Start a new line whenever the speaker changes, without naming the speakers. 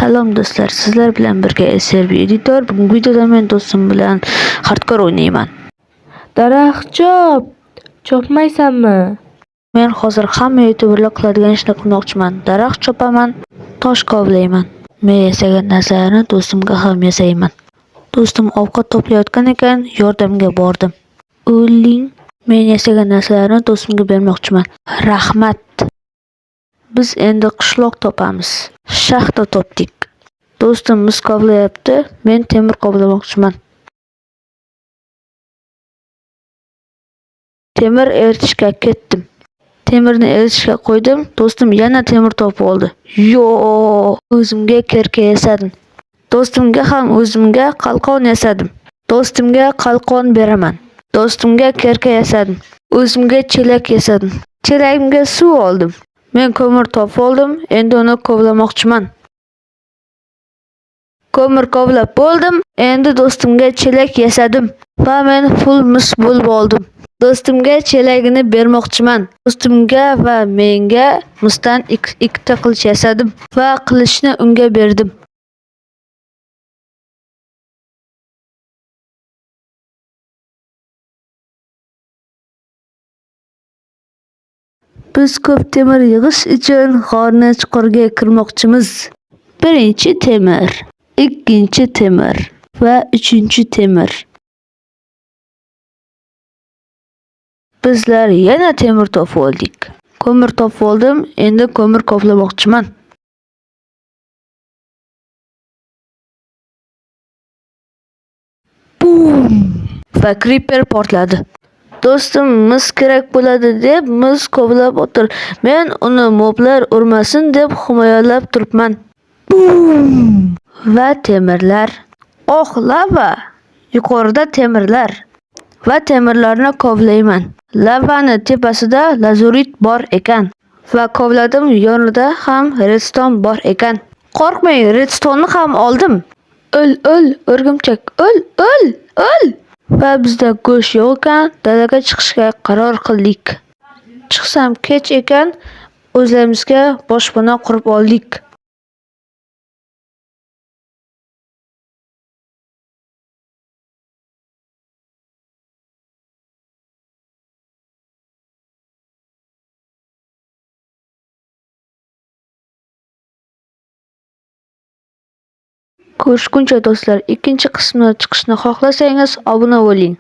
Salom do'stlar, sizlar bilan birga SRB Editor. Bugungi videoda men do'stim bilan hardcore o'ynayman.
Daraxt chop, chopmaysanmi?
Men hozir hamma youtuberlar qiladigan ishni qilmoqchiman. Daraxt chopaman, tosh kovlayman. Men yasagan narsalarni do'stimga ham yasayman. Do'stim ovqat to'playotgan ekan, yordamga bordim. O'ling. Men yasagan narsalarni do'stimga bermoqchiman. Rahmat. Biz endi qishloq topamiz. Shaxta topdik. Do'stim mis kovlayapti, men temir kovlamoqchiman. Temir eritishga ketdim. Temirni eritishga qo'ydim, do'stim yana temir topib oldi. Yo, o'zimga kirka yasadim. Do'stimga ham o'zimga qalqon yasadim. Do'stimga qalqon beraman. Do'stimga kirka yasadim. O'zimga chelak yasadim. Chelagimga suv oldim. Men ko'mir topib oldim, endi uni kovlamoqchiman. Ko'mir kovlab bo'ldim, endi do'stimga chelak yasadim va men full mis bo'lib oldim. Do'stimga chelagini bermoqchiman. Do'stimga va menga misdan ikkita qilich yasadim va qilichni unga berdim. Biz ko'p temir yig'ish uchun g'orni chuqurga kirmoqchimiz. Birinchi temir, ikkinchi temir va uchinchi temir. Bizlar yana temir topib oldik. Ko'mir topib oldim, endi ko'mir kovlamoqchiman. Bum! Va creeper portladi. Do'stim mis kerak bo'ladi deb mis kovlab o'tir. Men uni moblar urmasin deb himoyalab turibman. Bum! Va temirlar. Oh, lava! Yuqorida temirlar. Va temirlarni kovlayman. Lavani tepasida lazurit bor ekan. Va kovladim, yonida ham redstone bor ekan. Qo'rqmang, redstone'ni ham oldim. O'l, o'l, o'rgimchak, o'l, o'l, o'l. Va bizda go'sht yo'q ekan, dalaga chiqishga qaror qildik. Chiqsam kech ekan, o'zlarimizga boshpana qurib oldik. Ko'rishguncha do'stlar, ikkinchi qismini chiqishni xohlasangiz obuna bo'ling.